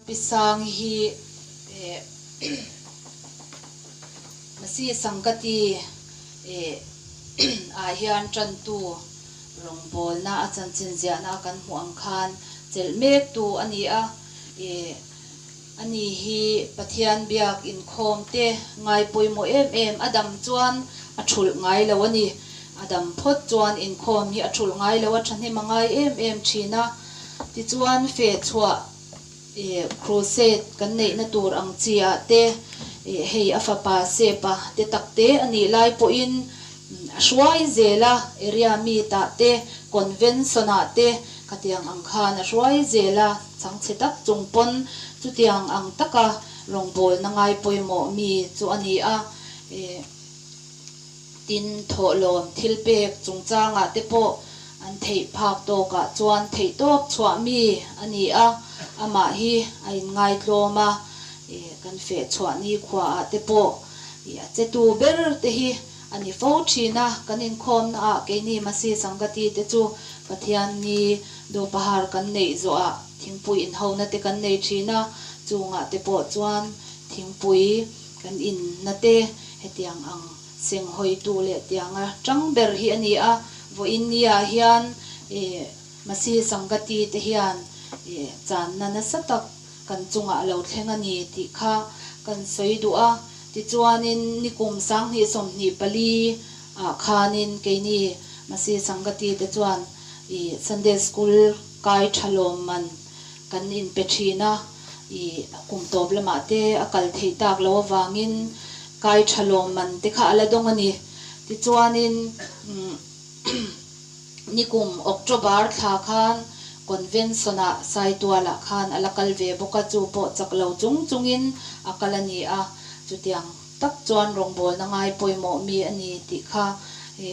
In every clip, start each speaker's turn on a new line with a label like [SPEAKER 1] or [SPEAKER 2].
[SPEAKER 1] Pi Sangi hi Masi Sangkati ah hian tantu rawngbawlna a chanchin ziahna a kan hmuh ang khan chelh mek tu a ni a. Ani hi Pathian biak inkhawm te ngai pawimawh em em a dam chuan a thulh ngai lo a ni. A dam phawt chuan inkhawm hi a thulh ngai lo a thahnem a ngai em em thin a. Tichuan fehchhuah Crusade kan neihna tur ang chi ah te hei a fapa Sepa te tak te a nih lai pawhin a hruai zel a, area meet ah te, convention ah te khatiang ang khan a hruai zel a, chhangchhe tak chung pawn chutiang ang taka rawngbawlna ngai pawimawh mi chu a ni a. Tin, thawhlawm thilpek chungchangah te pawh an theih phak tawkah chuan theihtawp chhuah mi a ni a, amah hi a inngaitlawm a, kan feh chhuah nikhuaah te pawh a chetu ber te hi a ni fo thin a, kan inkhawmnaah keini Masi Sangati te chu Pathianni Dawpahar kan neih zawhah thingpui inhona te kan nei thin a, chungah te pawh chuan thingpui kan inna te hetiang ang senghawitu leh tianga tang ber hi a ni a, vawiin niah hian ih Masi Sangati te hian ih channa nasa tak kan chungah a lo thleng a ni tih kha kan sawi duh a. Tichuanin nikum 2024 ah khanin keini Masi Sangati te chuan ih Sunday School kai tha lawm man kan inpe thin a, ih kum tawp lamah te a kal theih tak loh avangin kai tha lawm man te kha a la dawng a ni. Tichuanin nikum October thla khan Convention ah Saitualah khan a la kal ve bawk a, chu pawh chak lo chung chungin a kal a ni a, chutiang tak chuan rawngbawlna ngai pawimawh mi a ni tih kha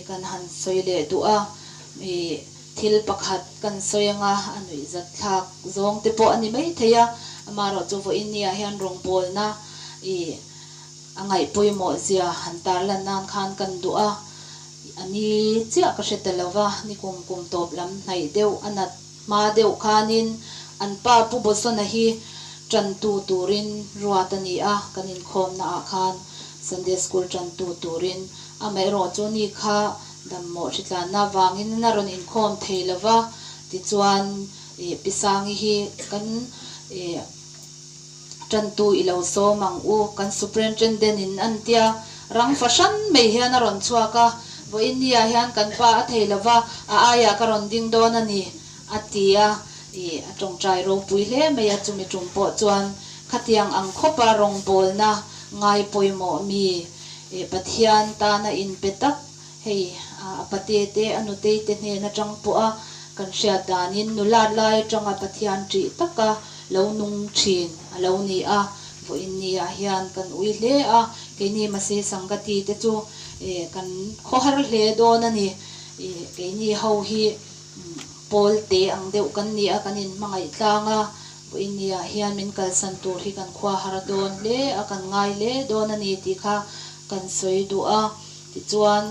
[SPEAKER 1] kan han sawi leh duh a. Ih Thil pakhat kan sawi anga a nuihzat thlak zawng te pawh a ni mai thei a, amaherawh chu vawiin niah hian rawngbawlna ih a ngaih pawimawh zia han tarlan nan khan kan duh a, a ni chiah ka hre ta lo va, ni kum kum tawp lam hnaih deuh a nat hma deuh khanin an pa Pu Bosona hi tantu turin ruat a ni a, kan inkhawmna ah khan Sunday School tantu turin amaherawh chu ni kha Dammawh hritlanna vangin a rawn inkhawm thei lo va, tichuan ih Pi Sangi hi kan ih tantu i lo sawm ang u, kan Superintendent in an tia rang fahran mai hian a rawn chhuak a, vawiin ni-ah hian kan pa a thei lo va, a aiah ka rawn ding dawn a ni a ti a, ih a tawngtai ropui hle mai a, chumi tum pawh chuan khatiang ang khawpa rawngbawlna ngai pawimawh mi ih Pathian tana inpe tak Hei a pate te a nutei te hnen atang pawha kan hriat danin nulat lai atanga Pathian ṭih taka lo nung ṭhin a lo ni a, vawiin niah hian kan ui hle a, keini Masi Sangati te chu kan khawhar hle dawn a ni. Keini ho hi pawl te ang deuh kan ni a, kan inhmangaih tlang a, vawiin niah hian min kalsan tur hi kan khuahar dawn hle a, kan ngai hle dawn a ni tih kha kan sawi duh a. Tichuan,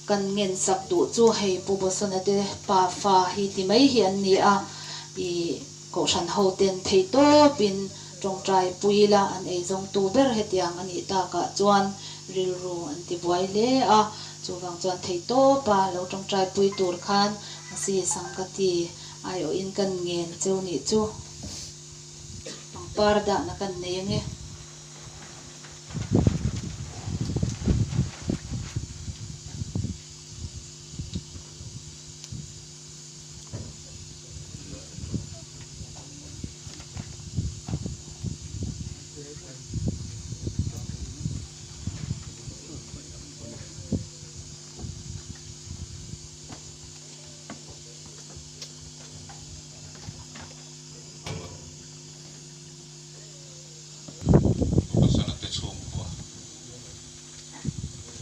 [SPEAKER 1] kan ngensak duh chu hei Pu Bosona te pa fa hi ti mai hi an ni a, i Kohhran hoten theihtawpin tawngtai pui la an eizawngtu ber hetiang a nih takah chuan rilru an ti buai hle a, chuvang chuan theihtawpa lo tawngtai pui tur khan Masi Sangkati aiawhin kan ngen cheu nih chu pangpar dahna kan nei ange.
[SPEAKER 2] Pasana te chhungkua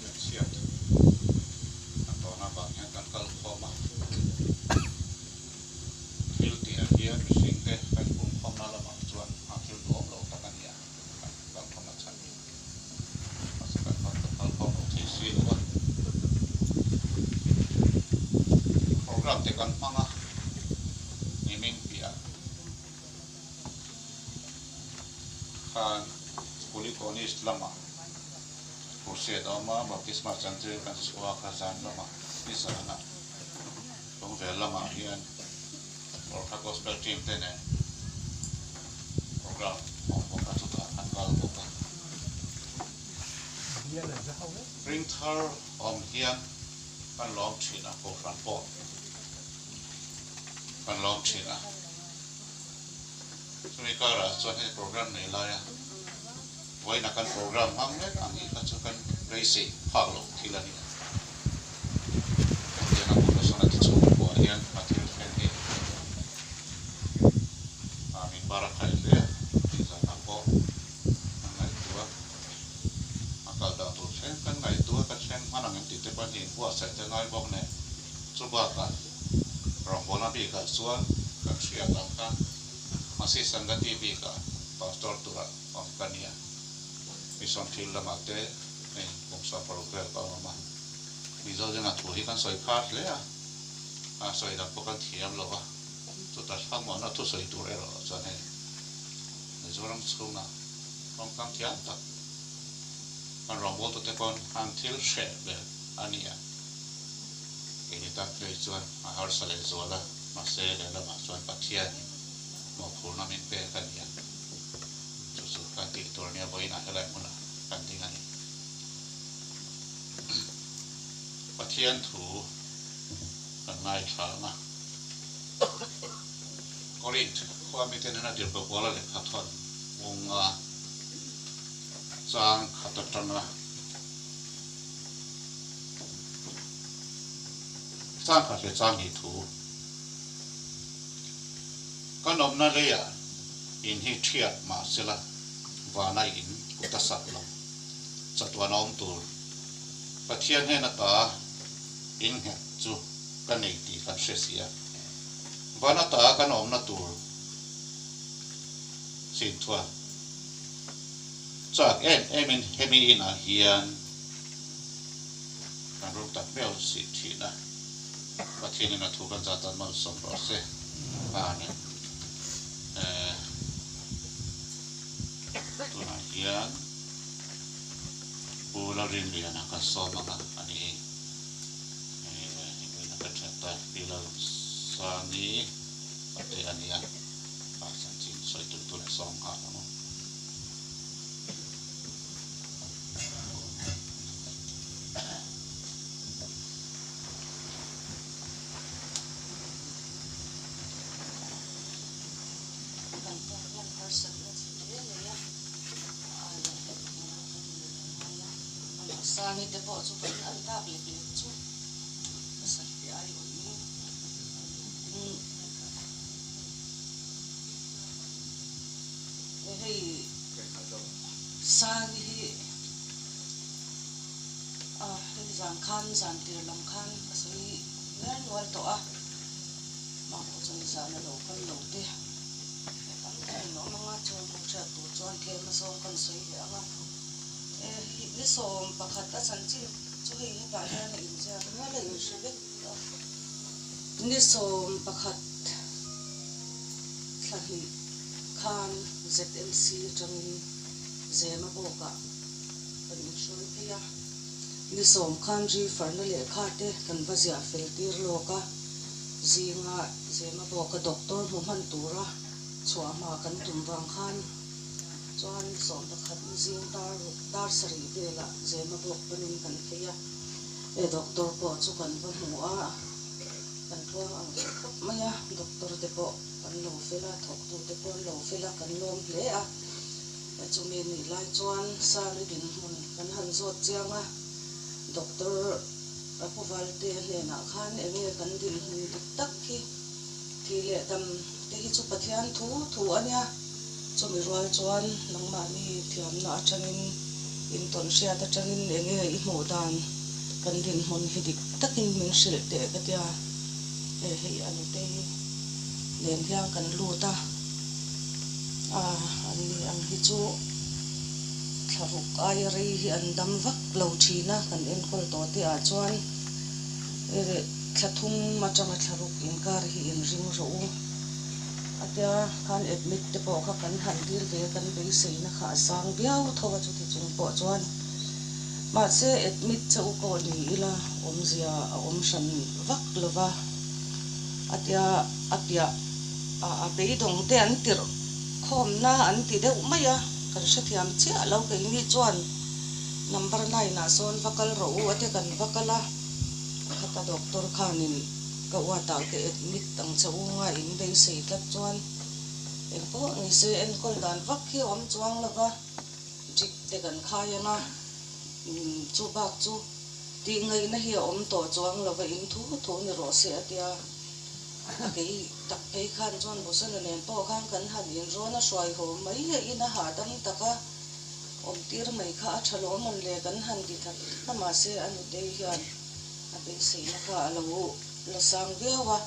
[SPEAKER 2] kan chhiat kan tawn avang hian kan kal khawm a, thil tihah hian mihring te kan pumkhawmna lamah chuan a thil duhawm lo tak a ni a, kan kal khawmna chhan hi mahse kan kal khawm lo thei si lo a, program te kan hmang a, nimin piah. khan Kulikawn East lamah Crusade a awm a, Baptisma chantir kan chhuak a zan lamah nizanah Lungvel lamah hian Gorkha Gospel Team te nen program awm bawk a, chutah kan kal bawk a. Ring thar awm hian kan lawm thin a, Kohhran pawh kan lawm thin a. Chumi karah chuan hei program nei laia vawiina kan program hmang mek ang hi kha chu kan beisei phak loh thil a ni a. Hetianga Pu Lasana te chhungkua hian a thil thleng hi a min bar a khaih hle a, tih zanah pawh kan ngaihtuah a kal dan tur thleng kan ngaihtuah ka thleng hman ang em tih te pawh hi inbuatsaih te ngai bawk nen chubakah rawngbawlna bikah chuan kan hriat ang kha Masi Sangati bikah Pastor tura awm ka nia. Mission thil lamah te hei kum 16 vel ka awm a, Mizo zinga thu hi kan sawi phar hle a, a sawi dang pawh kan thiam lo a, chuta thlamuanna thu sawi tur erawh chuan hei Mizoram chhunga rawngkang thiam tak kan rawngbawltute pawn an thil hreh ber a ni a, keini tan phei chuan a harsa leh zual a, mahse lehlamah chuan Pathianin mawhphurhna min pek a ni a. Chu chu kan tih tur nia vawiinah helai hmunah kan ding a ni. Pathian thu kan ngaithla ang a. Korinth khua mite nena Tirhkoh Paula lehkha thawn munga chang khat atanga chang khat leh chang hnih thu kan awmna leiah In hi ṭhiat mah sela vana in kut a sak lo. Chatuan a awm tur. Pathian hnena ta in nghet chu ka nei tih kan hre si a. Vana ta kan awmna tur chin chuan chak em emin hemi inah hian kan rum tak meuh si thin a. Pathianin a thu kan zat tan malsawm rawh se. Amen. Tunah hian Pu Lalrinliana kan sawm ang a, ani hi Inrinna ka thian ta Pi Lalsani pate a ni a, a chanchin sawi tur tunah sawm nghal ang u.
[SPEAKER 3] Kan pa hian harsatna chi hle nei a, a la hlep hmel a kan ni lo ngai a, amah Sangi te pawh chu kan an tak lek lek chu pasal te ai awih in hei Sangi hi a hei zan khan zan tir lam khan ka sawi nual nual tawh a. Mah pawh chuan zan a lo kal lo te tam tak in awm ang a, chuan ho hriat tur chuan tlem a zawng kan sawi leh ang a. E hi ni 11 a chanchin chu hei hetah hian a inziak nual a inhre vek a. Ni 11 thla hnih khan ZMC atangin Zema bawkah kan inhruai phei a. Ni 10 khan ri farna lehkha te kan va ziah fel tir lawk a. Zinga Zema bawka doctor hmu hman tura chhuah hma kan tum vang khan chuan 11 ni zing dar ruk dar sarih velah Zema bawk panin kan phei a, e doctor pawh chu kan va hmu a, kan tluang ang reng khawp mai a, doctor te pawh kan lo fel a, thawktu te pawh an lo fel a, kan lawm hle a, e chumi nih lai chuan Sari dinhmun kan han zawt chiang a, doctor. Ka pu Valte hnenah khan enge kan dinhmun dik tak hi tih leh dam te hi chu Pathian thu thu a nia. Chumi rual chuan nangmahni thiamna atangin intawn hriat atangin enge i hmuh dan kan dinhmun hi dik takin min hrilh teh ka tia. He hei a nutei nen hian kan lut a, a an ni ang hi chu thlaruk aia rei hi an dam vak lo thin a, kan enkawl tawh te ah chuan thla thum atanga thlaruk inkar hi inring rawh u. A tia khan admit te pawh kha kan han dil ve a, kan beiseina kha a sang viau tho a chuti chung pawh chuan. Mahse admit che u pawh ni ila awmzia a awm hran vak lo va, a tia a piah a a beidawng te an tirh khawmna an ti deuh mai a, kan hrethiam chiah lo keini chuan number nine ah sawn va kal rawh u a tia kan va kal a, khata doctor khanin Ka uatah ka admit ang che u nga in beisei tlat chuan engpawh ni se enkawl dan vak hi a awm chuang lo va, drip te kan khai ang a, chu bak chu tih ngaihna hi a awm tawh chuang lo va, in thu thu ni rawh se a tia. A kei tak phei khan chuan Bosana nen pawh khan kan han inrawn a hruai haw mai a in a hahdam tak a, awm tir mai kha a tha lawm ang le kan han ti that a mahse a nutei hian A beiseina kha a lo la sang viau a,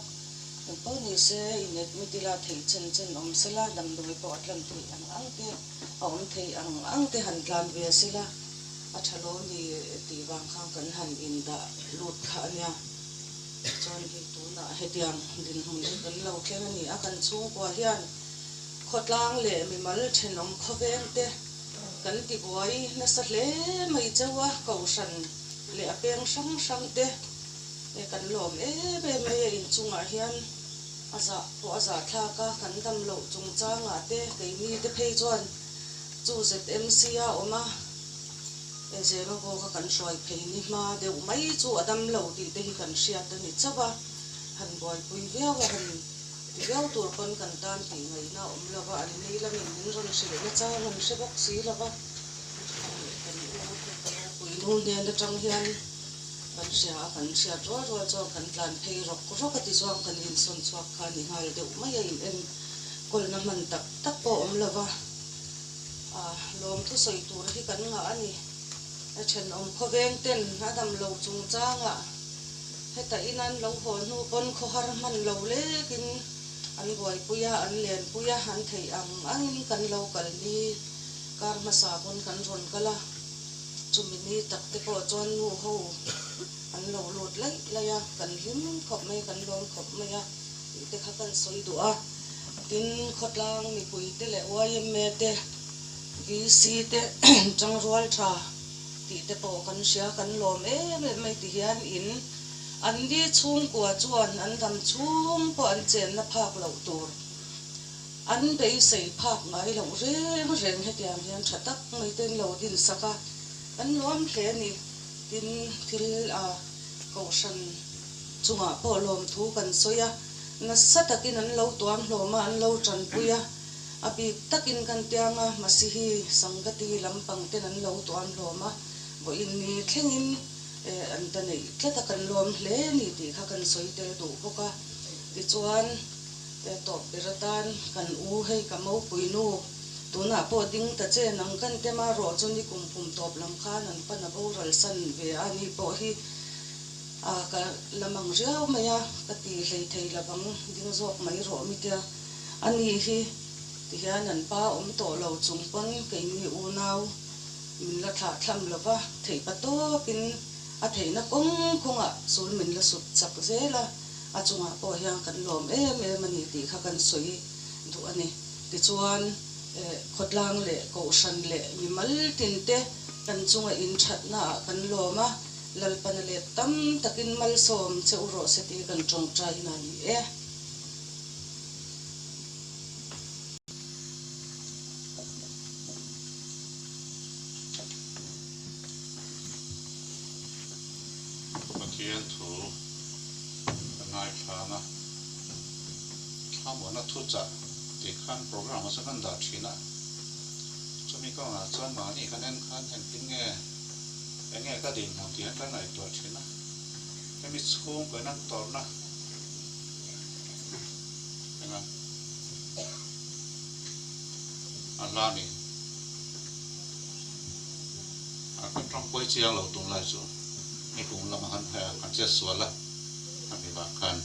[SPEAKER 3] engpawh ni se in admit ila theih chen chen awm sela, damdawi pawh a tlan theih ang ang te, a awm theih ang ang te han tlan ve sela a tha lo ni tih vang khan kan han indah lut kha a nia. Chuan hei tunah hetiang dinhmun hi kan lo thleng a ni a, kan chhungkua hian khawtlang leh mimal thenawm khawveng te kan tibuai nasa hle mai cheu a, kohhran leh a peng hrang hrang te kan lawm em em mai a, inchungah hian a zah pawh a zah thlak a, kan dam loh chungchangah te keini te phei chuan chu ZMC a awm a, Zemabaw kha kan hruai phei ni hma deuh mai chu a dam lo tih te hi kan hriat a ni chauh a, han buaipui viau a, han ti viau tur pawn kan tan tih ngaihna a awm lo va, an ni lamin min rawn hrilh na chang an hre bawk si lo va. Kan u ka ropui nu hnen atang hian kan hria a, kan hriat rual rual chuan kan tlan phei rawk rawk a tichuan kan insawn chhuak kha ni nghal deuh mai a, in enkawlna hman tak tak pawh awm lo va, lawmthu sawi tur hi kan ngah a ni. A thenawm khawveng ten a dam lo chungchangah heta in an lo haw hnu pawn khawhar hman lo lekin an buaipui a, an lenpui a, an theih ang angin kan lo kal ni. Kar hmasa pawn kan rawn kal a, chumi ni tak te pawh chuan nu ho an lo lut laih laih a, kan hlim khawp mai, kan lawm khawp mai a tih te kha kan sawi duh a. Tin, khawtlang mipui te leh yma te, VC te tangrual tha tih te pawh kan hria, kan lawm em em mai ti hian in an ni chhungkua chuan an dam chhung pawh an chenna phak loh tur. An beisei phak ngai loh reng reng hetiang hian tha tak mai ten lo din sak a, kan nuam hle a ni. Tin, thil a kohhran chungah pawh lawmthu kan sawi a, nasa takin an lo tuam hlawm a, an lo tanpui a, a bik takin kan tiang a, Masihi Sangati lampang ten an lo tuam hlawm a, vawiin ni thlengin an ta neih tlat a, kan lawm hle a ni tih kha kan sawi tel duh bawk a. Tichuan. He tawp ber atan kan u hei ka mopui nu tunah pawh ding ta che nang kan tema rawh chu ni kum kum tawp lam khan an pan a boral san ve a ni pawh hi a ka la mang riau mai a ka ti hlei thei lovang ding zawk mai rawh mitia a ni hi ti hian an pa awm tawh lo chung pawn keini unau min la thlah thlam lova theih pa tawpin a theihna kawng kawngah sul min la sut chak zel a. A chungah pawh hian kan lawm em em a ni tih kha kan sawi duh a ni. Tichuan, khawtlang leh kohhran leh mimal tinte kan chunga inthatnaah kan lawm a, Lalpana let tam takin malsawm che u rawh se tih kan tawngtaina a ni e.
[SPEAKER 2] Pathian thu ka ngaithlang a, thlamuanna thuchah tih khan program a chu kan dah thin a, chumi kawngah chuan mahni kan en khan engtin nge eng nge ka dinhmun tih hian kan ngaihtuah thin a, hemi chhungkaw in an tawrhna enga a hla ni a kan tawngpuai chiang lo tunlai chu. Ni kum lama kan kan chet sual a, a mi vang khan.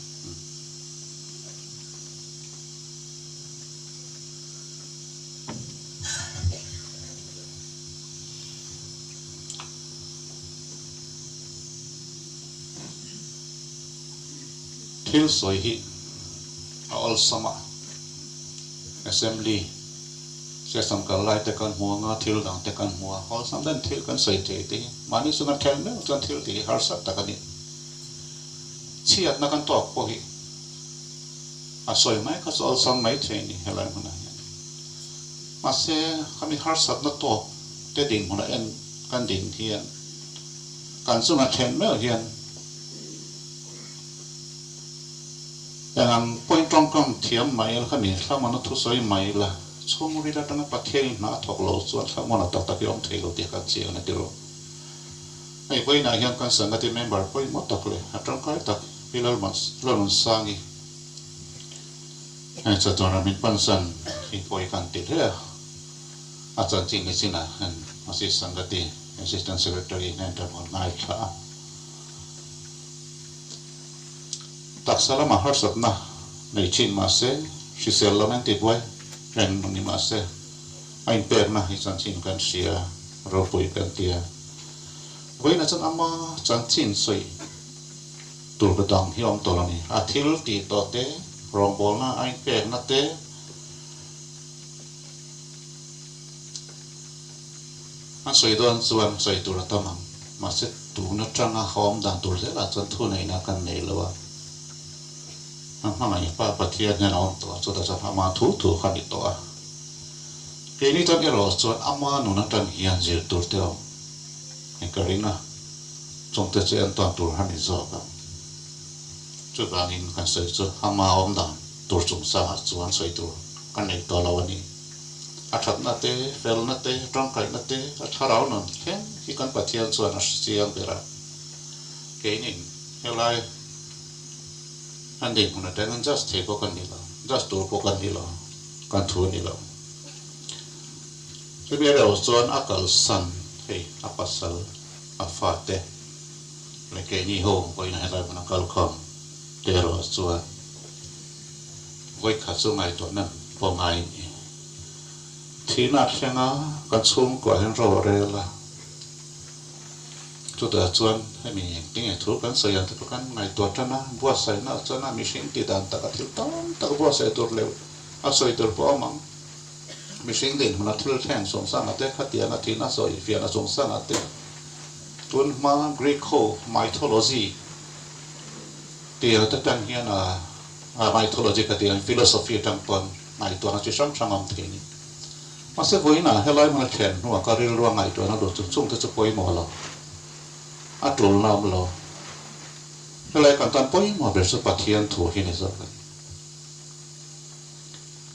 [SPEAKER 2] Thil sawi hi a awlsam a. Assembly session kal lai te kan hmu anga thil dang te kan hmu a, awlsam deuhin thil kan sawi thei te hi mahni chu kan then meuh chuan thil tih hi harsa tak a ni. Chhiatna kan tawk pawh hi a sawi mai kha chu awlsam mai thei a ni helai hmunah hian. Mahse khami harsatna tawk te dinhmunah en kan din hian kan chunga then meuh hian Eng ang pawhin tawngkam thiam mai ila khami thlamuanna thusawi mai ila chhungril atanga Pathianin hna a thawk lo chuan thlamuanna tak tak hi a awm thei lo tih kha chiang a ni tiraw. Hei vawiinah hian kan Sangati member pawimawh tak leh a tangkai tak Pi Lalmunsangi hei chatuan ram min pansan hi pawi kan ti hle a, a chanchin ni chinah hian Assist Sangati Assistant Secretary hnen kan rawn ngaithla a. Taksa lama harsatna nei thin mah se, hrisel lam an tibuai reng ni mah se, a inpekna hi chanchin kan hria, ropui kan ti a. Vawiinah chuan ama chanchin sawi tur ka dang hi a awm tawh lo ni. A thil tih tawh te, rawngbawlna a inpekna te, An sawi dawn chuan sawi tur a tam ang. Mahse tun atanga hawm dan tur zelah chuan thuneihna kan nei lo a. A hmangaih Pa Pathian hian a awm tawh a, chutah chuan ama thu thu kha a ni tawh a. Keini tan erawh chuan ama nun atang hian zir tur te awm hi ka ring a, chungte chu entawn tur a ni zawk ang. Chuvangin kan sawi chu ama awm dan tur chungchangah chuan sawi tur kan nei tawh lo a ni. A thatna te, felna te, tangkaina te, a thlarau nun thleng hi kan Pathian chuan a hre chiang ber a. Keinin helai an dinhmun atangin judge thei pawh kan ni lo, judge tur pawh kan ni lo, kan thu a ni lo. Chumi erawh chuan a kalsan hei a pasal, a fate leh keini ho vawiin helai hmuna kalkhawm te erawh chuan Vawikhat chu ngaihtuah nan pawh ngai ni. Thihna a thleng a, kan chhungkuah hian ro a rel a. Chutah chuan hemi engtinge thu kan sawi ang te pawh kan ngaihtuah tan a, buatsaihna ah chuan a mihring tih dan taka thil tam tak buatsaih tur leh a sawi tur pawh a awm ang. Mihring dinhmuna thil thleng chungchangah te, khatianga thihna sawi fiahna chungchangah te, tun hma Greek ho mythology tih te tan hian a A mythology ka tih ang philosophy atang pawn ngaihtuahna chi hrang hrang a awm thei a ni. Mahse vawiinah helai hmuna thlen hnuah ka rilru a ngaihtuahna lut chung chung te chu pawimawh lo, a tulna awm lo. Helai kan tan pawimawh ber chu Pathian thu hi ni zawk a ni.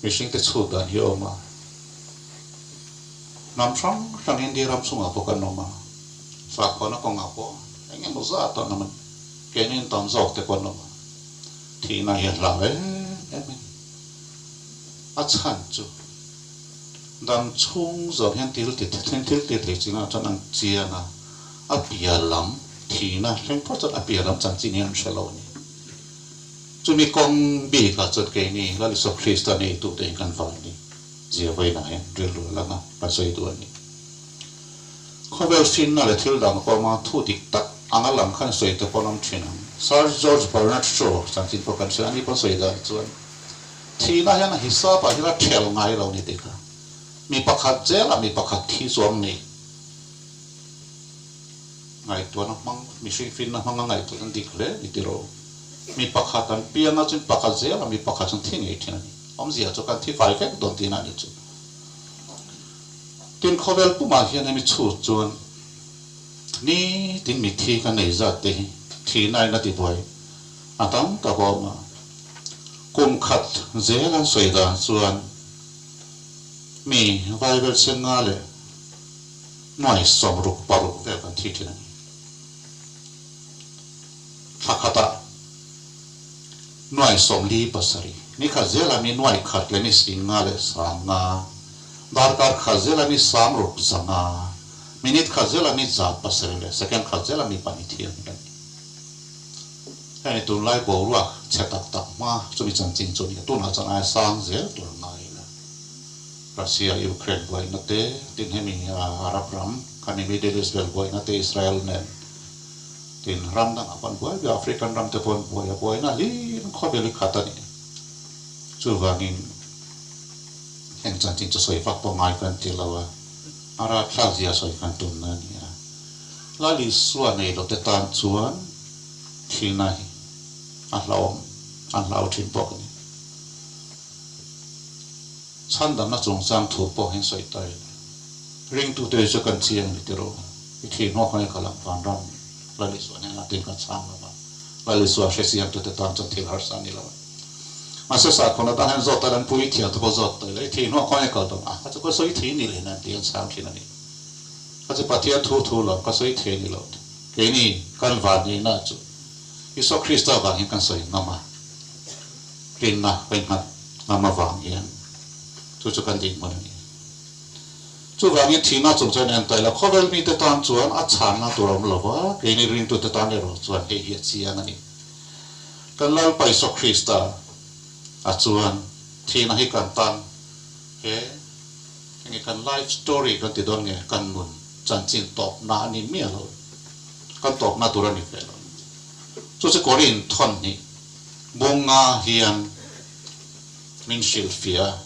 [SPEAKER 2] Mihring te chhut dan hi a awm a, hnam hrang hrang India ram chungah pawh kan awm a, sakhuana kawngah pawh eng emaw zat a awm a ni, keini in tam zawk te pawh an awm a. Thihna hi a hlau em em a ni. A chhan chu dam chhung zawng hian thil ti thil ti thei chinah chuan an chiang a, a piah lam thihna thleng phawt chuan a piah lam chanchin hi an hre lo a ni. Chumi kawng bikah chuan keini Lal Isua Krista neitute hi kan van ni zia vawiinah hian rilru a lang a, kan sawi duh a ni. Khawvel finna leh thil dang pawh anga thu dik tak anga lang khan sawi te pawh an awm thin ang. Sir George Bernard Shaw chanchin pawh kan hria, ani pawn sawi dan chuan thihna hian a hisap ah hian a thel ngai lo ni tih kha. Mi pakhat zelah mi pakhat thi chuang nei ngaihtuahna hmang, mihring finna hmanga ngaihtuah an dik hle ni tiraw. Mi pakhat an piang a chuan pakhat zelah mi pakhat chuan thi ngei thin a ni. Awmzia chu kan thi fai vek dawn tihna a ni chu. Tin, khawvel pumah hian hemi chhut chuan nitin mitthi kan nei zat te hi thihna in a ti buai a tam tak a awm a. Kum khat zel an sawi dan chuan mi vaivel senga leh nuai 66 vel kan thi thin a ni. Thla khatah nuai 47, ni khat zela mi nuai khat leh mi singa leh sanga, Darkar khat zela mi 600, minute khat zela mi 700 leh second khat zela mi pahnih thiam hi kan ni. Hei ni tunlai boruak chhe tak tak hma chumi chanchin chu a ni a, tunah chuan aia sang zel tur a ngai la. Russia Ukraine buaina te, tin hemi Arab ram khami Middle East vel buaina te Israel nen, tin ram dangah pawh an buai ve a, African ram te pawh an buai a, buaina hlim khawvel hi khat a ni. Chuvangin. Heng chanchin chu sawi vak pawh ngai kan ti lo a, a rapthlak zia sawi kan tumna a ni a. Lal Isua nei lote tan chuan thihna hi a hlauhawm, an hlau thin bawk a ni. Chhandamna chungchang thu pawh hian sawi ta ila, ringtute chu kan chiang a ni tiraw? I thih hnuah khan i kal ang vanram Lal Isua hnenah tin kan chhang lo va, Lal Isua hre siamtute tan chuan thil harsa a ni lo a. Mahse sakhua tan hian zawt talan pui thiam te pawh zawt tawh ila, i thih hnuah khawnge kal dawn a? Kha chu ka sawi thei ni leh nan tih an chhang thin a ni. Kha chu Pathian thu thu lo, ka sawi thei ni lo. Keini kan vanneihna chu Isua Krista vang hian kan sawi ngam a, rinna ka innghat ngam avang hian chu chu kan dinhmun a ni. Chuvangin thihna chung chuan en ta ila, khawvel mite tan chuan a chhanna tur a awm lo va, keini ringtute tan erawh chuan hei hi a chiang a ni. Kan Lalpa Isua Krista a chuan thihna hi kan tan he enge kan life story kan ti dawn nge kan nun chanchin tawpna a ni miah lo, kan tawpna tur a ni ve lo. Chu chu Korin thawn hnih bunga hian min hrilhfiah a,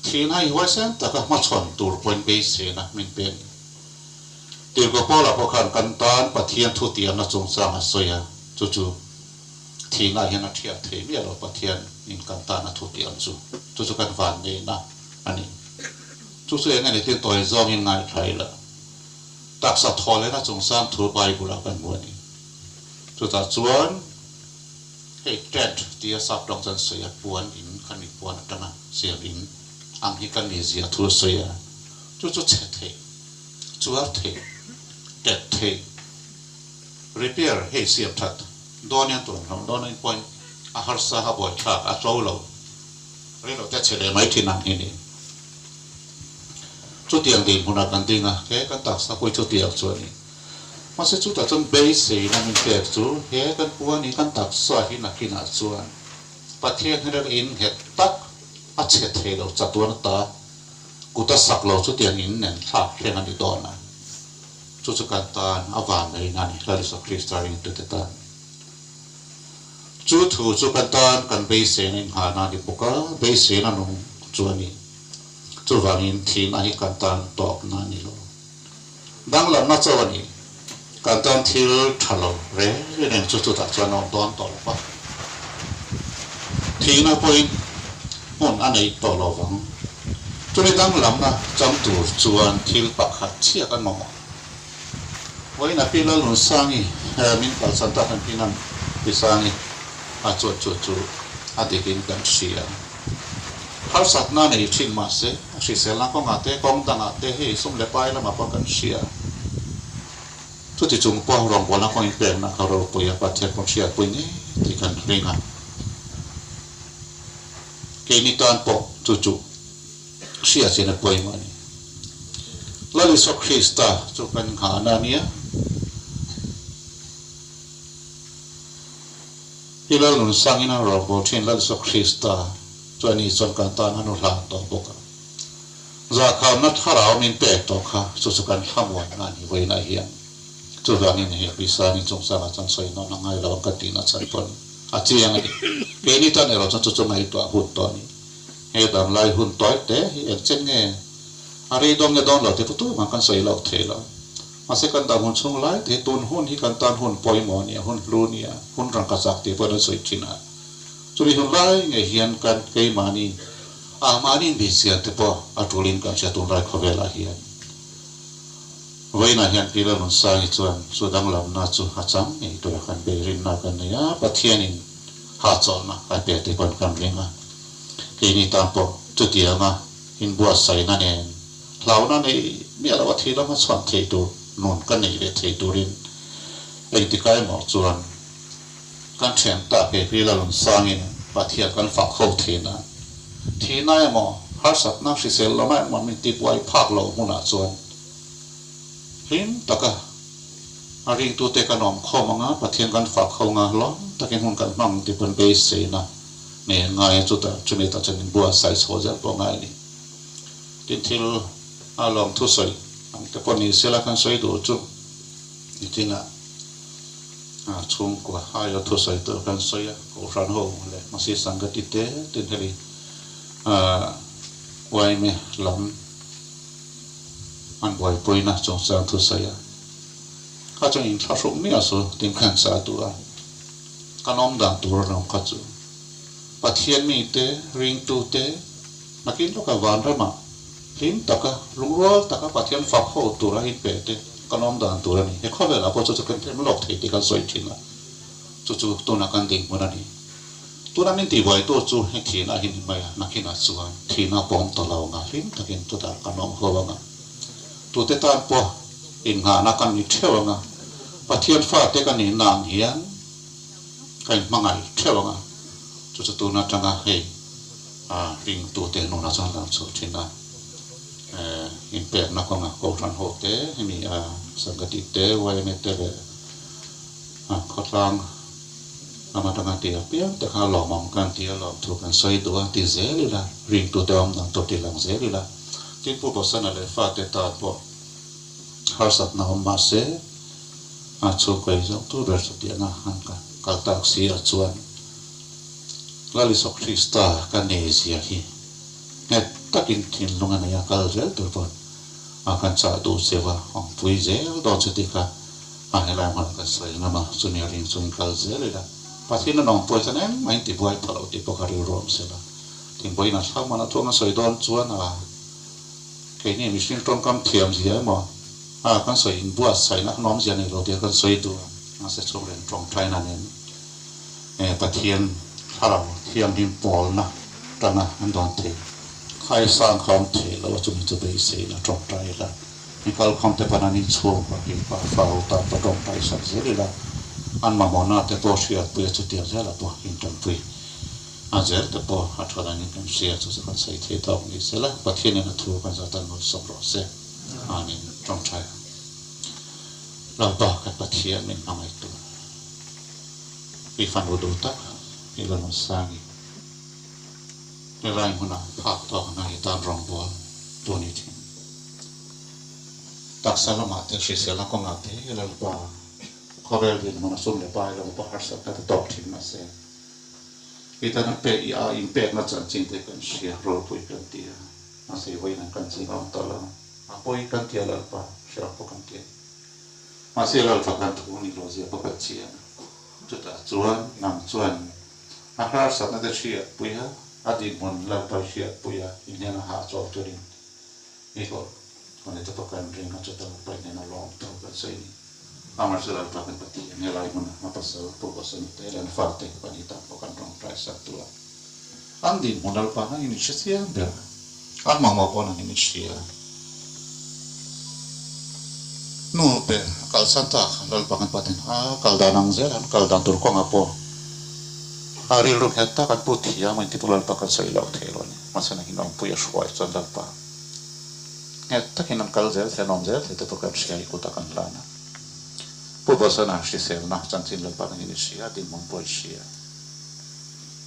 [SPEAKER 2] thihna hi huaisen taka hmachhawn tur pawhin beiseina min pe a ni. Tirhkoh Paula pawh khan kan tan Pathian thutiamna chungchang a sawi a, chu chu thihna hian a thiat thei miah lo, Pathian in kan tan a thutiam chu, chu chu kan vanneihna a ni. Chu chu eng a ni tin tawi zawngin ngaithla ila, taksa thawhlehna chungchang thu Bible-ah kan hmu a ni. Chutah chuan hei tent tia sap tawng chuan sawi a, puan in kan mi puan atanga siam in ang hi kan ni zia thu a sawi a, chu chu chhe theih. Chuar theih, tet theih, repair hei siam that dawn hian tun hlawm dawn in point a harsa a buaithlak a tlo lo rei lo te chhe leh mai thin ang hi ni. Chutiang dinhmunah kan ding a, he kan taksa pawh hi chutiang chu a ni. Mahse chutah chuan beiseina min pek chu he kan pu a ni, kan taksa hi nakinah chuan Pathian hi reng innghet tak a chhe thei lo chatuan ata Kut a sak lo chutiang in nen thlak thleng a ni dawn a, chu chu kan tan a van mai in a ni, Lal Isua Krista ringtute tan. Chu thu chu kan tan kan beiseina inghahna a ni bawk a, beiseina nung chu a ni. Chuvangin thihna hi kan tan tawpna a ni lo. Danglamna chauh a ni. Kan tan thil tha lo reng reng chu chutah chuan a awm dawn tawh lo va. Thihna pawhin hmun a neih tawh lo vang. Chumi danglamna chang tur chuan thil pakhat chhiah kan mamawh. Vawiin a pi Lalnunsangi min kalsan tak an pinan Pi Sangi a chuan chu chu a dikin kan hria. Harsatna nei thin mahse, a hriselna kawngah te, kawng dangah te hei sum leh pai lamah pawh kan hria. Chuti chung pawh rawngbawlna kawng inpekna kha ropui a Pathian pawn hriatpui ngei tih kan ring a. Keini tan pawh chu chu hria chin a pawimawh a ni. Lal Isua Krista chu kan nghahna a nia. Hi Lal Nunsangin a rawngbâwl ṭhin Lal Isua Krista chu ani chuan kan tan a nu hlan tawh bawk a. Zahkhamna thlarau min pek tawh kha chu chu kan thlamuanna a ni vawiinah hian. Chuvangin hei Pisani chungchangah chuan sawi nawn a ngai lo ang ka tihna chhan pawh a ni. A chiang a ni. Keini tan erawh chuan chu chu ngaihtuah hun tawh a ni. He damlai hun tawi te hi engchen nge a rei dawn nge dawn lo tih pawh tumah kan sawi loh thei lo. Mahse kan dah hun chhung lai te hi tun hun hi kan tan hun pawimawh a nia, hun hlu a nia, hun rangka chak tih pawhin an sawi thin a. Chumi hun lai ngei hian kan keimahni ah mahni inbihchian te pawh a tulin kan hria tunlai khawvelah hian. Vawiinah hian Pi Lalnunsangi chuan chu danglamna chu a chang ngei tura kan beirinna kan nei a, Pathianin hahchawlhna a pe tih pawhin kan ring a. Keini tan pawh chutianga inbuatsaihna nen hlauhna nei miah loh a thih lama chhuan thei tur nun ka neih ve thei turin engtikai emaw chuan kan thian ta kei pi Lalawnsangin Pathian kan fak ho thei nan thihna emaw harsatna hrisel lama emaw min tibuai phak lo hmunah chuan hlim taka a ringtute kan awm khawm anga Pathian kan fak ho nga lawm takin hun kan hmang tih pawn beiseina nei an ngai a, chutah chumi tah chuan inbuatsaih chho zel pawh a ngai a ni. Tin thil a lawm thusawi ang te pawh ni sela kan sawi duh chu nitinah chhungkua aia thusawi tur kan sawi a, Kohhran ho leh Masi Sangati te tin hemi Yma lam an buaipuina chungchang thusawi a, kha chuan inthlahruk miah su tin khan sa duh a, kan awm dan tur alawm kha chu Pathian mite, ringtute nakin lawka vanramah hlim taka, lungrual taka Pathian fak ho tura inpe te kan awm dan tur a ni. He khawvelah pawh chu chu kan them lawk thei tih kan sawi thin a, chu chu tuna kan dinhmun a ni. Tuna min tihbuaitu chu he thihna hi ni mai a, nakinah chuan thihna pawm ta lo anga hlim takin chutah kan awm ho anga, tute tan pawh innghahna kan ni theuh anga, Pathian fate ka nihna ang hian ka inhmangaih theuh anga, chu chu tun atanga hei ringtute nunah chuan lang chhuah thin a, inpekna kawnga Kohhran ho te, hemi Sangati te, yma te leh khawtlang Lama atanga ti apiang te kha lawmawm kan ti a, lawmthu kan sawi duh a, ti zel ila, ringtute awm dan tur ti lang zel ila. Tin, Pu Bosana leh fate tan pawh harsatna awm mah se, a chhungkaw ei zawng tur ber chutianga an kal tak si ah chuan Lal Isua Krista ka nei zia hi nghet takin thinlung a nei a, kal zel tur pawh a kan chah duh cheu a, awmpui zel dawn chu ti kha. A helai hmunah kan sawi ngam a, chumi a ring chungin kal zel ila, Pathian a nawm pawh chuan engmah in tibuai pha lo tih pawh kha rilru awm sela. Thingbuaiin a thlang hmanah thuang a sawi dawn chuan a keini mihring tawngkam thiam zia emaw a kan sawi inbuatsaihna kha nawm zia nei lo tia kan sawi duh a, mahse chhung reng tawngtaina nen Pathian thlarau thianghlim pawlna tanga an dawn thei khaisang kha awm thei lo a, chumi chu beisei ila tawngtai ila. Mi kalkhawm te pawn an inchhung pa hi pa fa ho tan pawh tawngtai sak zel ila, an mamawhna te pawh hriatpui a chutiang zelah pawh intanpui a zel te pawh a tha danin kan hria chu chu kan sawi thei tawk ni sela, Pathianin a thu kan zah tan malsawm rawh se. Amen. Tawngtai ang. Lalpa kan Pathian min hmangaih tur i fanu duh tak i la rawn sangi helai hmunah phak tawk anga i tan rawngbawl tu ni thin. Taksa lamah te hriselna kawngah te Lalpa khawvel dinhmun a sum leh pai lo pawh harsatna te tawk thin mahse i tan a pe i a inpekna chanchin te kan hria ropui kan ti a mahse i vawiin an kan ching awm tawh lo a pawi kan ti a Lalpa hriat pawh kan ti a mahse Lalpa kan thu ni lo zia pawh kan chiang a chutah chuan nang chuan a harsatna te hriatpui a a dinhmun Lalpa i hriatpui a i hnena hahchawk turin Ni hlawh chuan heta pawh kan ring a, chuta paih nen a lawm tho kan sawi ni. Amar chu Lalpa kan Pathian helai hmuna a pasal Pu Bosana te leh an fate pahnih tan pawh kan tawngtai sak duh a. An dinhmun Lalpa nangin i hre chiang ber a, an mamawh pawh nangin i hria. Nu ber a kalsan ta kha Lalpa kan Pathian a kal dan ang zel an kal dan tur kawngah pawh a rilru nghet tak an pu thiam a inti pawh Lalpa kan sawi loh theih lo a ni. Mahse nangin awmpui a hruai chuan Lalpa. Nghet takin an kal zel thei, an awm zel thei te pawh kan hria i kutah kan hlan a. Pu Bosana hriselna chanchin Lalpa nangin i hria, dinhmun pawh i hria.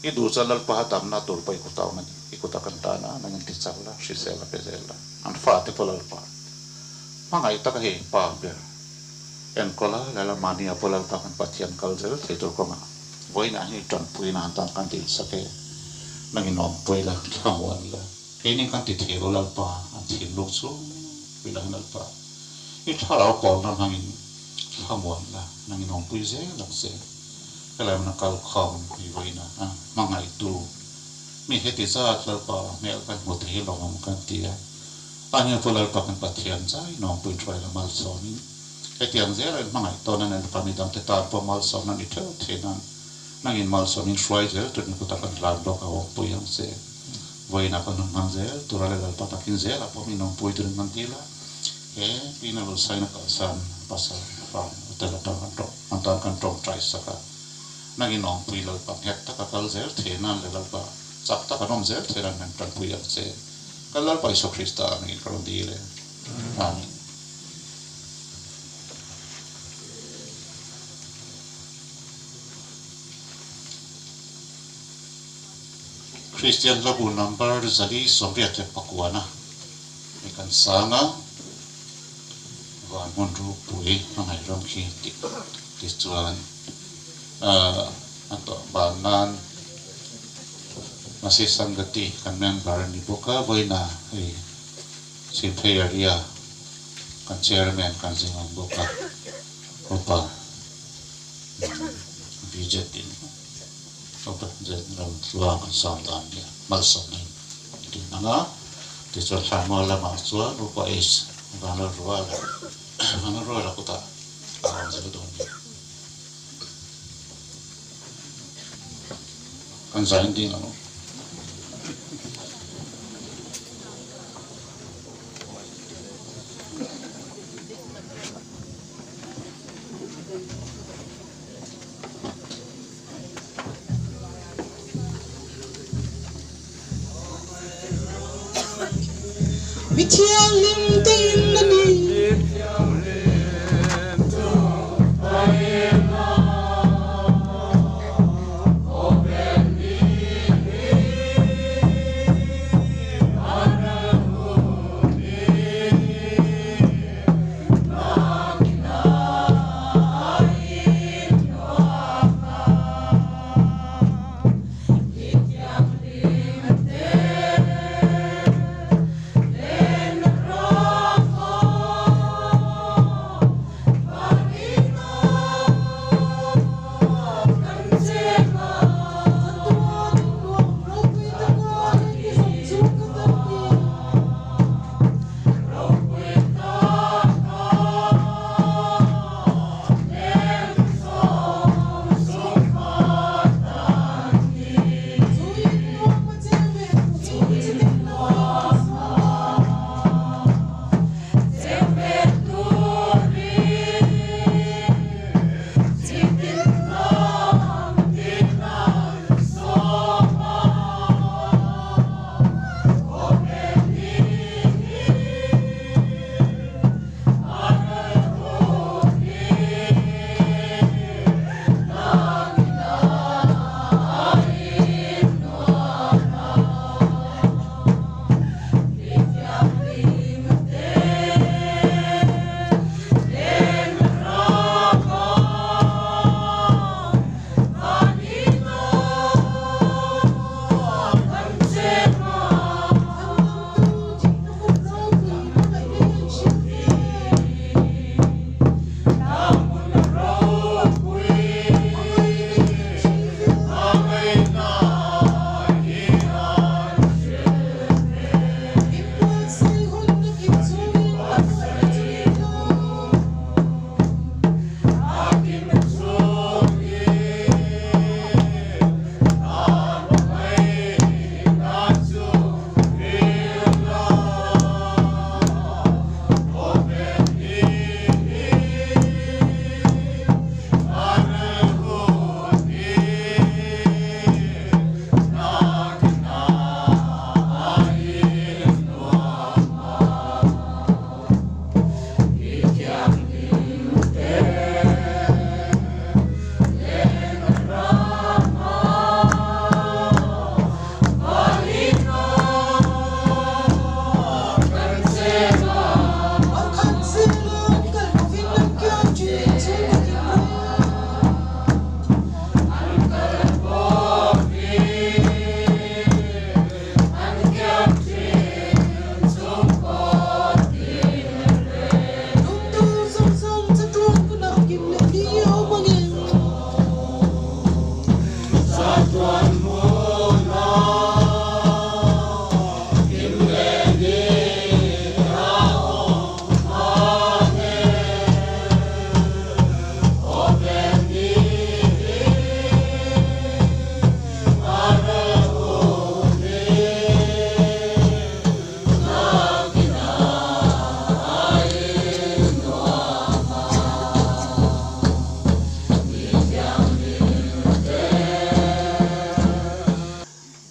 [SPEAKER 2] I duh chuan Lalpa a damna tur pawh i kutah awm a ni, i kutah kan hlan a, nangin ti chak la, hriselna pe zel la. An fate pawh Lalpa hmangaih taka hei pa ber enkawl a, Lala mahnia pawh Lalpa kan Pathian kal zel thei tur kawngah vawiinah hian i tanpuina han tan kan tihsak e, nangin awmpui la, thlamuan la. Keini kan ti thei lo Lalpa, an thinlung chhung ri la Lalpa, i thlarau pawlna hmangin thlamuan la, nangin awmpui zel ang che. Helai hmuna kal khawm i vawiin a hmangaihtu mi heti zat Lalpa hmel kan hmu thei lo ang kan ti a, ani pawh Lalpa kan Pathian zaiin awmpui thuai la malsawmin hetiang zela in hmangaih tawn a Lalpa midangte tan pawh malsawmna ni theuh thei nan nangin malsawmin hruai zel turin kutah kan hlan bawk a awmpui ang che. Vawiinah kan hun hmang zel tura leh Lalpa takin zelah pawh min awmpui turin kan dil a, he Pina Lulsaina kalsan pasal farm hotel atang kan tawng an tan kan tawngtai sak a, nangin awmpui Lalpa nghet taka kal zel thei nan leh Lalpa chak taka an awm zel thei nan min tanpui ang che. Kan Lalpa Isua Krista nangin ka rawn dil e. Amen. Kristian hlabu number 489 hi kan sang a, van hmun ropui hmangaih ram khi tih tichuan a tawh ban nan. Masi Sangati kan member a ni bawk a, vawiinah hei Chhimphei area kan chairman kan zing awm bawk a, Upa VZ in Upa Laltluang kan sawm dan nia malsawmna in din ang a, tichuan Thlanmual lamah chuan Upa H Vanlalruala Vanlalruala kutah a awm zel dawn nia. Kan zain ding ang.
[SPEAKER 3] Mi thianghlim te in a ni.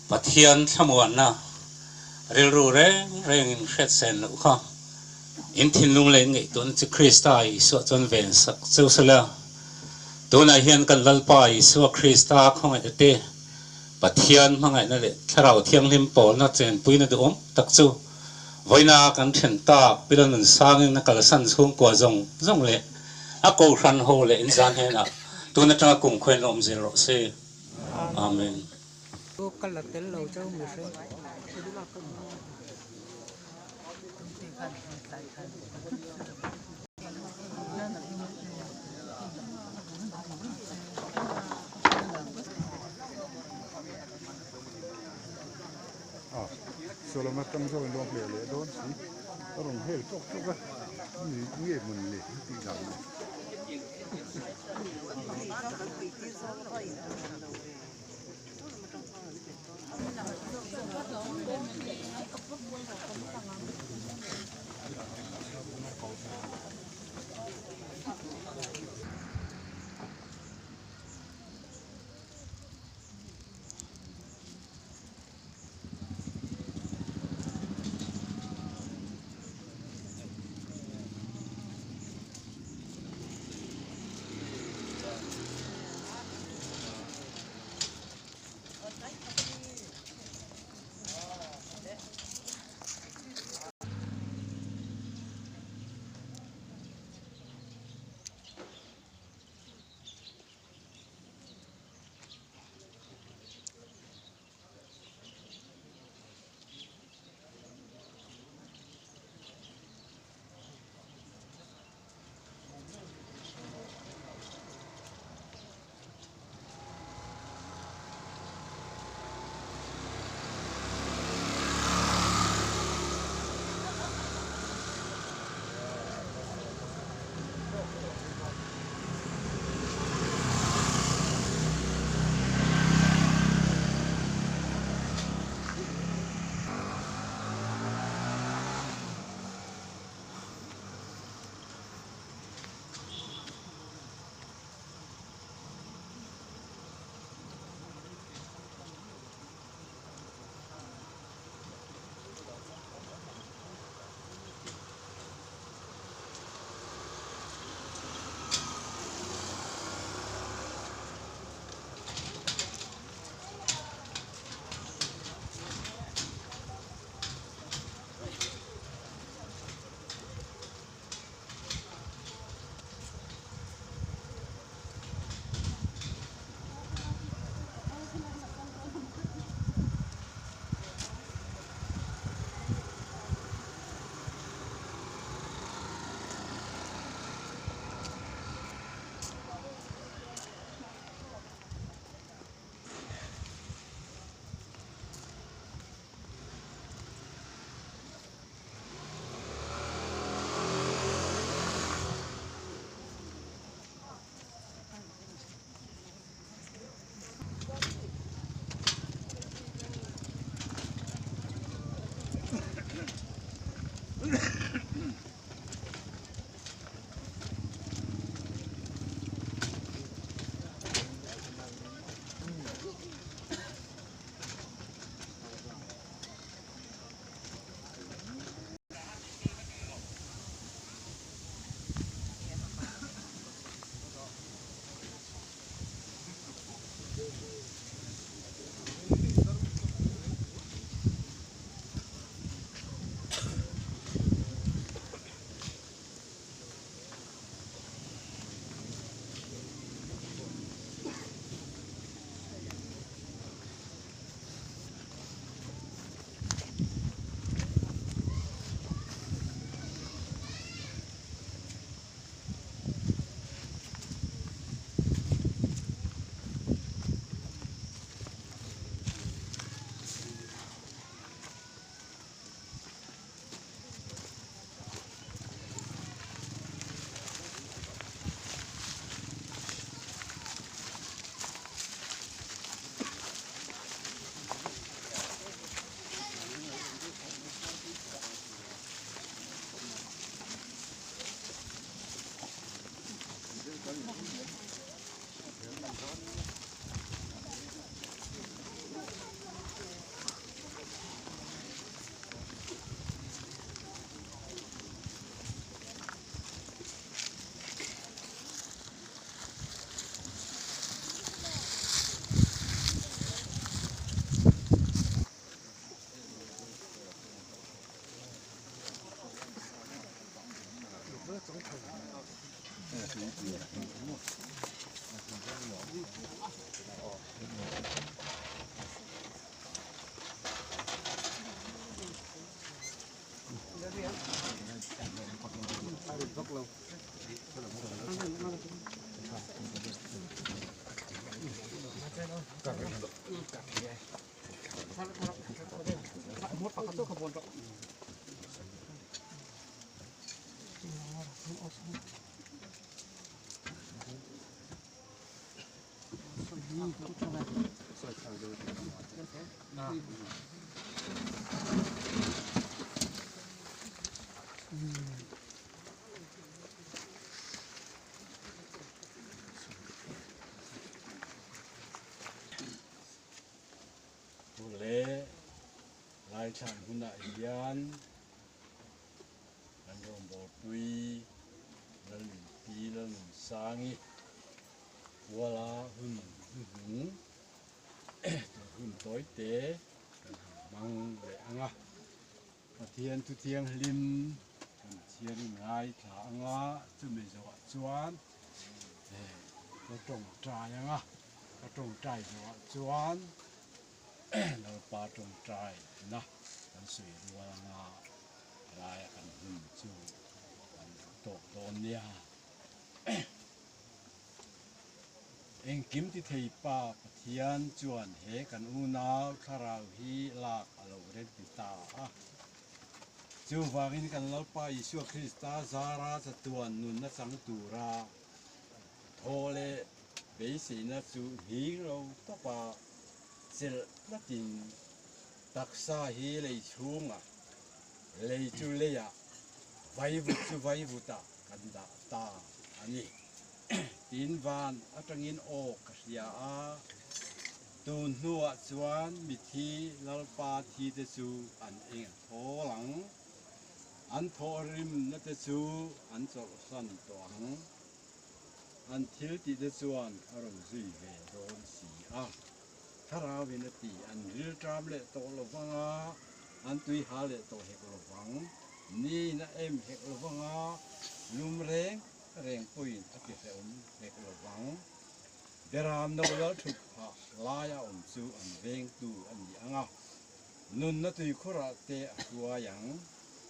[SPEAKER 4] Pathian thlamuanna rilru reng rengin hriatsen loh kha in thinlung leh in ngaihtuahna chu Krista Isua chuan ven sak cheu sela. Tunah hian kan Lalpa Isua Krista khawngaihna te, Pathian hmangaihna leh Thlarau Thianghlim pawlna chenpuina duhawm tak chu vawiina kan then tak Pila Nunsangin a kalsan chhungkua zawng zawng leh a kohhran ho leh inzan hnenah tun atanga kum khawiin la awm zel rawh se. Amen.
[SPEAKER 5] Ka la tel lo chauh mihring.
[SPEAKER 6] Solomon tang zawk in lawm hle leh dawn si a rawn hel tawk tawk a ni nge mawn le tih dan le.
[SPEAKER 7] Ule Laithlan hunah hian kan rawngbawlpui Lalnunpi Lalnunsangi Kuala hun hnuhnung tur hun tawite kan han hmang leh ang a. Pathian thu thianghlim kan chhiarin ngaithla ang a, chumi zawhah chuan ka tawngtai ang a, ka tawngtai zawhah chuan Lalpa tawngtaina kan sawi rual ang a, laia kan hun chu kan tawk dawn nia. Engkim ti thei Pa Pathian chuan he kan unau thlarau hi lak a lo rem ti ta a. Chuvangin kan Lalpa Isua Krista zara chatuan nunna chang tura thaw leh beiseina chu nghing lo tawpa chelh tlatin taksa hi lei chhungah, lei chu leiah, vaivut chu vaivutah kan dah ta a ni. Tin van atangin aw ka hria a, tun hnuah chuan mithi Lalpa thi te chu an eng a thawl ang, an thawhrimna te chu an chawlhsan tawh ang, an thil tih te chuan a rawn zui ve dawn si a. Thlarauin a ti, an rilṭam leh tawh lo vang a, an tui ha leh tawh hek lo vang, niin a em hek lo vang a, lum reng reng pawhin a ti hrehawm hek lo vang. Beram no lal thut phah laia awm chu an vengtu a ni ang a, nunna tuikhurah te a hruai ang.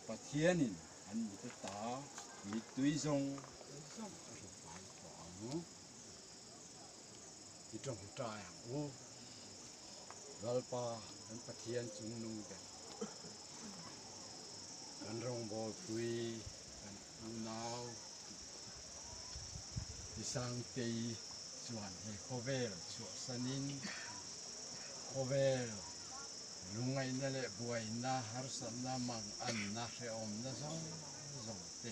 [SPEAKER 7] Pathianin an mite ta mittui zawng zawng a hru fai tawh ang. I tawngtai ang u. Lalpa kan Pathian chungnung ber, kan rawngbawlpui, kan unau Tisangtei chuan he khawvel chhuahsanin khawvel lungngaihna leh buaina, harsatna, manganna, hrehawmna zawng zawng te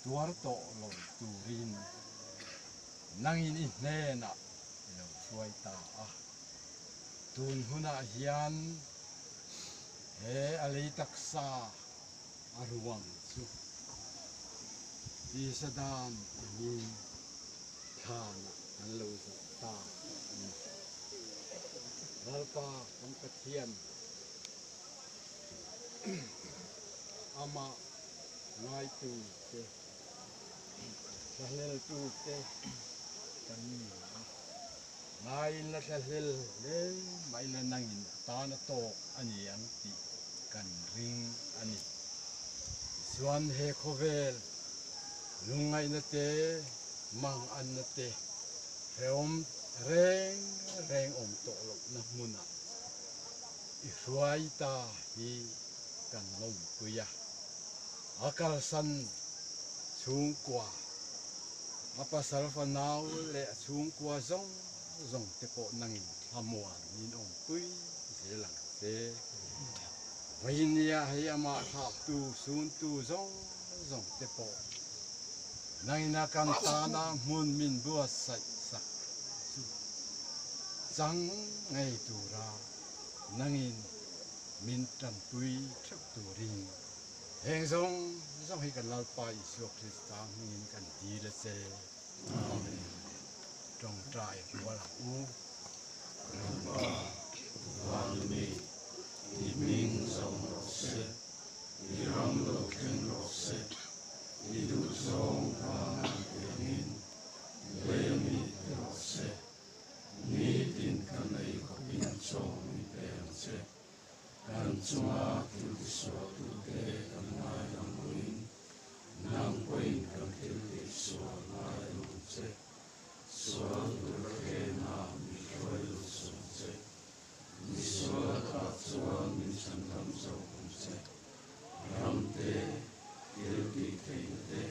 [SPEAKER 7] tuar tawh lo turin Nangin i hnenah i lo hruai ta a. Tun hunah hian he a lei taksa a ruang chu tisa dan angin thlanah kan lo zawh ta a ni. Lalpa kan Pathian amah ngaitu te Thlahleltu te kan ni a, ngaiin la thlahlel hle mai la nangin a tan a tawk a ni ang tih kan ring a ni. Tichuan he khawvel lungngaihna te, manganna te, hrehawm reng reng awm tawh lohna hmunah i hruai ta hi kan lawmpui a. A kalsan chhungkua, a pasal fanau leh a chhungkua zawng zawng te pawh nangin thlamuan min awmpui zel ang che. Vawinia hei amah thlaktu, suntu zawng zawng te pawh nangin a kan tana hmun min buatsaih sak chu chang ngei tura nangin min tanpui theuh turin heng zawng zawng hi kan Lalpa Isua Krista hmingin kan dil a che. Amen. Tawngtai rual ang u.
[SPEAKER 8] Lalpa, van mi, i hming zawng rawh se, i ram lo thleng rawh se, i duhzawng van an ti angin lei mi ti rawh se. Nitin kan ei khawpin chaw min pe ang che. Kan chunga thil tisualtute kan ngai ang pawhin, nang pawhin kan thil tihsual ngai ang che. Sual tur hnenah min hruai lut sung che. Misual atah chuan min chhandam zo ang che. Ramte, thil tih theihna te.